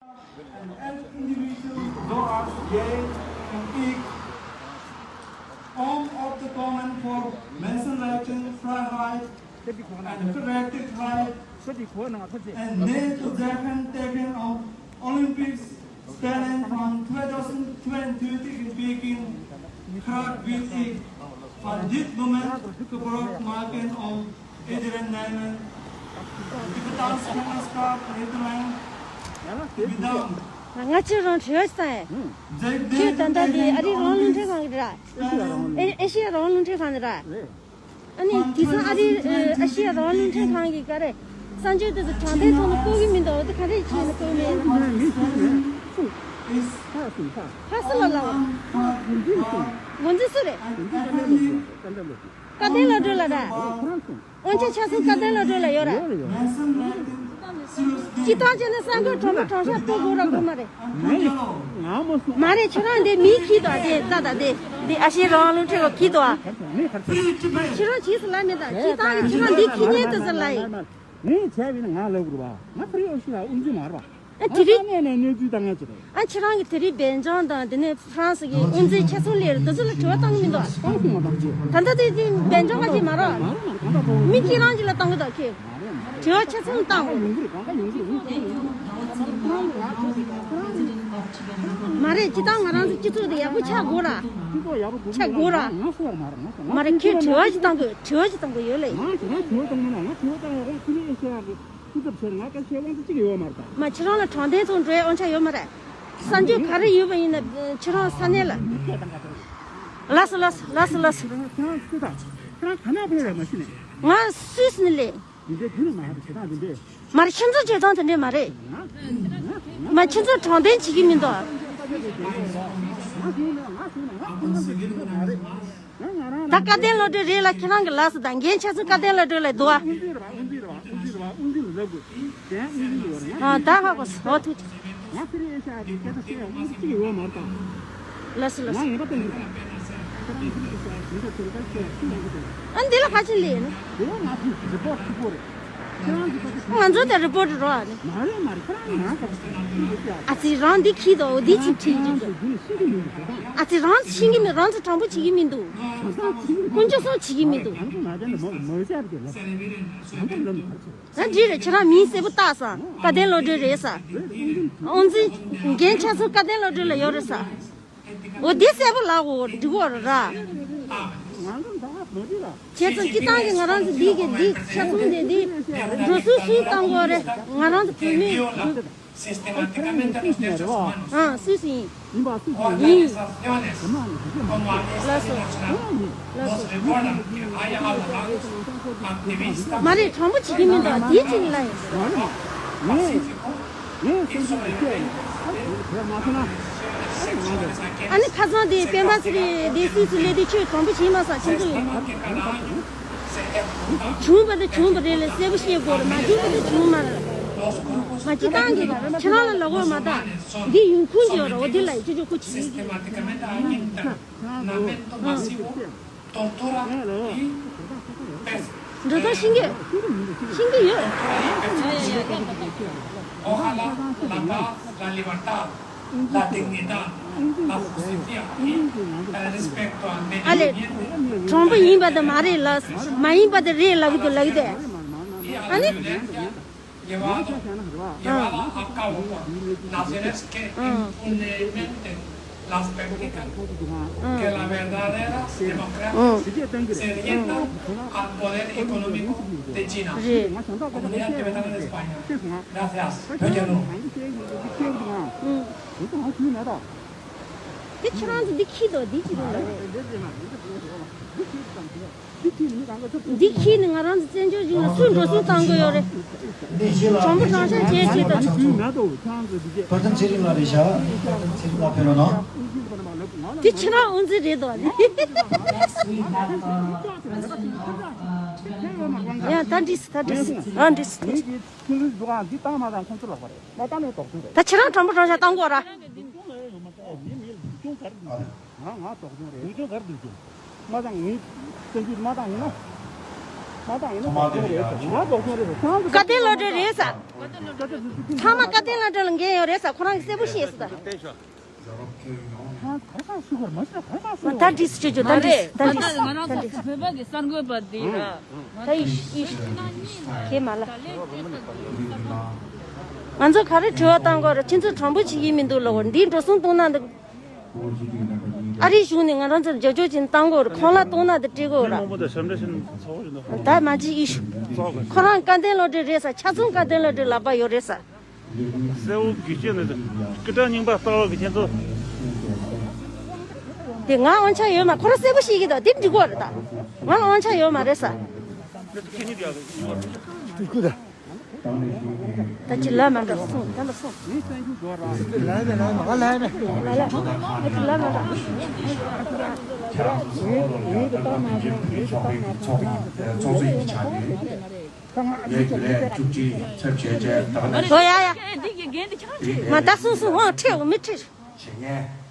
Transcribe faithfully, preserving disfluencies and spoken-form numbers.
And as individuals, thou art gay and eke, home of the common for Menschenrechten, Freiheit, and Gerechtigkeit, and nahe to second taking of Olympics starting from twenty twenty in Peking, Prague will it. From this moment, the broad market of Adrian Diamond, Tibetan Spencer Netherlands, Tibetan. ང་ཚོ་རང་བྲེལ་བ་ཞིག་བཏང་ཡས། ཁྱོད་ད་ལྟ་འདི་ཨ་རིའི་རང་རླུང་འཕྲིན་ཁང་གི་ར། ཨེ་ཨེ་ཤི་ཡ་རང་རླུང་འཕྲིན་ཁང་གི་ར། ཨ་ནི་དེང་སང་ཨ་རིའི་ཨེ་ཤི་ཡ་རང་རླུང་འཕྲིན་ཁང་གི་ག་རེ། གསར་འགྱུར་དེ་ཚོ་དྲང་བདེན་ཐོག་ནས་བཀོད་ཀྱི་མི་འདུག་འོ་དེ་ག་རེ་བྱས་ནས་བཀོད་མེད། ཕ་སི་ལ་ལ་བ། འགོ་འཛིན་སུ་རེད། བཀའ་བསྟན་བློ་གྲོས་ལ་ར། དབང་ཆེན་ཆ་ཚང་བཀའ་བསྟན་བློ་གྲོས་ལ་ཡོད་ར། སྤྱི་བཏང་བྱས་ན་གསར་འགོད་གྲོགས་པོ་གྲོགས་ཤ་སྤོ་དགོས་ར་དགོས་མ་རེད། མ་རེད། ཁྱེད་རང་འདི་མིའི་ཁྱི་དང་དེ་ད་ད་དེ་འདི་ཨ་ཤེ་རང་ལུང་ཁྲིད་གོ་ཁྱི་དང་། ཁྱེད་རང་ཇི་སུ་ལ་མེད་ད་ཁྱི་དང་ཁྱེད་རང་འདི་ཁྱི་ཉན་དུ་ཟེར་ལ་ཡིན། ངས་བྱས་པས་ན་ང་ལབ་དགོས་རེད་པ། ང་ཕ་རི་ཨོ་ཤི་ལ་དབུ་འཛིན་མ་རེད་པ། ཨ་དེ་རིང་། ཨ་ནས་གནས་ཚུལ་བཏང་ཡ་ཅི་རེད། ཨ་ཁྱེད་རང་གི་དེ་རིང་སྦེལ་ཇམ་དང་དེ་ནས་ཧྥ་རན་སི་གི་དབུ་འཛིན་ཆ་ཚང་སླེབས་རེད། དེ་ཚོ་ལ་བཏང་གི་མི་འདུག་ཨ། ད་ལྟ་དེ་དེ་སྦེལ་ཇམ་ག་ཅིག་མ་རེད། མི་ཁྱེད་རང་ཅིག་ལ་བཏང་གི་འདུག་ཁྱེད། དྲི་བ་ཆ་ཚང་བཏང་དགོས། མ་རེད། སྤྱི་བཏང་ང་རང་ཚོ་སྤྱི་ཚོགས་དེ་ཡག་པོ་ཆགས་དགོས་ར། ཆགས་དགོས་ར། མ་རེད། ཁྱེད་དྲི་བ་ཅིག་བཏང་དགོས། དྲི་བ་ཅིག་བཏང་དགོས་ཡོད་ལེ། སྐུ་ཚབ་བྱས་ནས་ང་སྐད་ཆ་བཤད་དབང་ཚད་གཅིག་ཡོད་མ་རེད་ད། མ་ཁྱེད་རང་ལ་དྲང་བདེན་ཐོག་འགྲོ་ཡའི་དབང་ཆ་ཡོད་མ་རེད། གསར་འགྱུར་ག་རེ་ཡོད་པ་ཡིན་ན་ཁྱེད་རང་ས་གནས་ལ། ལགས་སོ་ལགས་སོ་ལགས་སོ་ལགས་སོ། ཁྱེད་རང་ག་ནས་ཕེབས་རེད་མ་གཞི་ནས། ང་སུད་སི་ནས་ལས། འདི་འདྲའི་དུས་ནས་མ་ཧ་བྱེད་སྟངས་འདི་འདྲས། མ་རེད། ཁྱེད་ཚོ་བྱེད་སྟངས་དེ་འདྲས་མ་རེད། མ་ཁྱེད་ཚོ་དྲང་བདེན་བྱེད་ཀྱི་མི་འདུག་ད་བཀའ་བསྟན་བློ་གྲོས་རེད་ལ་ཁྱེད་རང་གི་ལགས་སོ་དང་འགན་ཆ་ཚང་བཀའ་བསྟན་བློ་གྲོས་ལ་འདུག་ཨ། ཨ་ད་ཧ་གོ་སོང་། ཐུགས་རྗེ་ཆེ། ལགས་སོ་ལགས་སོ། ཨ་འདི་ལ་ཕ་ཆེན་ལས་ནི། ང་ཚོ་དེ་རི་པོ་ཊི་རོགས་ནི། ཨ་ཙི་རང་འདི་ཁྱི་དོ་འདི་ཅི་ཁྲིད་ཀྱི་འདུག་ཨ་ཙི་རང་ཤེས་ཀྱི་མི་རང་ཚོ་དྲང་པོ་བྱེད་ཀྱི་མི་འདུག་དཀོན་མཆོག་གསུམ་བྱེད་ཀྱི་མི་འདུག་ད་འདི་རེད། ཁྱེད་རང་མིང་གསལ་པོ་བཏགས་སོང་། བཀའ་བསྟན་བློ་གྲོས་རེད་ས། ཨོ་ཙི་འགན་ཆ་ཚང་བཀའ་བསྟན་བློ་གྲོས་ལ་ཡོད་རེད་ས། འོ་འདི་གསལ་པོ་ལབ་དགོས་འགྲིག་གོ་ར། བྱས་ཙང་སྤྱི་བཏང་གི་ང་རང་ཚོ་འདི་གི་འདི་ཆ་ཚང་འདི་འདི་འགྲོ་སོང་སུས་བཏང་དགོས་རེད། ང་རང་ཚོ་བོད་མི་Sistemáticamente los derechos humanos ཨང་སུས་སུ་ཡིན། o organizaciones como Amnistía Internacional nos recuerdan que hay a lo largo activistas, မཧ་རེད། དྲང་པོ་བྱེད་ཀྱི་མི་འདུག་འདི་ཅི་ལ་ཡིན། Pacífico y sobrevivientes de las agresiones sexuales aquí en ཨ་ནི་ཁ་སང་དེ་སྤེན་པ་ཚེ་རིང་དེ་སུད་སི་སླེབས་དུས་ཁྱོད་དྲང་པོ་བྱེད་མ་སོང་ཁྱེད་ཚོ། བྱུང་བ་དེ་བྱུང་བ་རེད་ལ་གསལ་པོ་བཤད་དགོས་རེད། མ་བྱུང་བ་དེ་བྱུང་མ་རེད། མ་སྤྱི་བཏང་གི་ཁྱེད་རང་ལ་ལབ་དགོས་མ་ད། འདི་ཡོང་ཁུངས་ཡོད་རེད། འོ་དེ་ལ་ཁྱེད་ཚོ་ཁུ་བྱེད་ཀྱི། འགྲོ་སྟངས་ཤེས་ཀྱི་ཤེས་ཀྱི་ཡོད། Ojalá la paz, la libertad, la dignidad, la justicia y el respeto al medio ambiente. ཨ་ལས། དྲང་པོ་ཡིན་པ་དེ་མ་རེད་ལ། མ་ཡིན་པ་དེ་རེད་ལབ་ཀྱི་འདུག་ལབ་ཀྱི་འདུག་ཨ་ནི། Llevado, llevado a cabo por naciones que impunemente las permiten que la verdadera democracia se rienda al poder económico de China, Comunidad Tibetana de España. Gracias. Buongiorno. དེ་ཁྱེད་རང་ཚོ་འདི་ཁྱི་དང་འདི་ཅི་རེད། འདི་ཁྱི་ནི་ང་རང་ཚོ་བཙན་བྱོལ་གཞུང་ལ་སུས་འགྲོ་སོང་བཏང་གི་ཡོད་རེད། དྲང་པོ་དྲང་བཞག་བྱས་བྱས་དང་། པར་ཐམ་ཚེ་རིང་ལགས་རེད་ཤག་པར་ཐམ་ཚེ་རིང་ལགས་ཕེབས་རོགས་གནང་། འདི་ཁྱེད་རང་དབུ་འཛིན་རེད་དོ། ཡ་ད་འགྲིག་སོང་ད་འགྲིག་སོང་ཨ་འགྲིག་སོང་འགྲིག་སོང་། ད་ཁྱེད་རང་དྲང་པོ་དྲང་བཞག་བཏང་དགོས་ར། ང་ང་དོགས་ཟོན་རེད། སྡུག་སྦྱོང་ག་རེ་སྡུག་སྦྱོང་མ་བཏང་ངས་བཙན་བྱོལ་མ་བཏང་ཡིན་ན། བཀའ་བསྟན་བློ་གྲོས་རེད་ས། ཚང་མ་བཀའ་བསྟན་བློ་གྲོས་ལ་འགན་ཡོད་རེད་ས། ཁོ་རང་གིས་གསལ་པོ་ཤེས་སོང་ད། ད་འདྲིས་སུ་བྱེད་རྒྱུ་ད་འདྲིས་ད་འདྲིས་ད་འདྲིས། བོད་པ་གི་གསར་འགོད་པ་འདི་ར། ད་ཡིས་ཡིས། ཁྱེད་མ་ལ། ང་ཚོ་ག་རེ་དྲི་བ་བཏང་དགོས་རེད། ཁྱེད་ཚོ་དྲང་པོ་བྱེད་ཀྱི་མི་འདུག་ལབ་དགོས་རེད། འདིའི་འགྲོ་སོང་གཏོང་ན་འདུག་ཨ་རིའི་གཞུང་ནས་ང་རང་ཚོར་རྒྱབ་སྐྱོར་བྱེད་བཏང་དགོས་རེད། ཁོང་ལ་གཏོང་ན་དེ་སྤྲད་དགོས་རེད། མི་མང་པོ་དང་ཞབས་འདྲ་བྱེད་ཚོགས་ཞིག་འདུག་ད་མ་ཅི་ཨི་ཤུ། ཁོ་རང་བཀའ་བསྟན་བློ་གྲོས་རེད་ས། ཆ་ཚང་བཀའ་བསྟན་བློ་གྲོས་ལག་པ་ཡོད་རེད་ས། གསལ་བོ་གི་སྐྱེས་ནས་སྐུ་དྲག་རྙིང་པ་ལྟ་བ་གི་ཁྱེད་ཚོ། དེ་ང་དབང་ཆ་ཡོད་མ། ཁོ་རང་གསལ་པོ་ཤེས་ཀྱི་འདུག་དེ་འགྲིག་གོ་རེད་ད། ང་ལ་དབང་ཆ་ཡོད་མ་རེད་ས། ད་ཅི་ལབ་མ་འགྲོ་སོང་། ད་ལ་སོང་། ལ་ལ་ལ་ལ་ལ་ལ་ད་ཅི་ལབ་མ་འགྲོ། ཁྱེད་རང་ཚོ་ཚོགས་པ་ཚོགས་པའི་ཚོགས་པའི་ཚོགས་གཙོ་ཡི་ཆ་ནས། ངས་རྒྱུན་ལས་བཅུ་གཅིག་ཚབ་བྱས་བྱས་ད་ལ། ཨོ་ཡ་ཡ། མ་ད་སོང་སོང་། ཧོ་ཁྲིད་འོ་མི་ཁྲིད། བྱེད་ངས།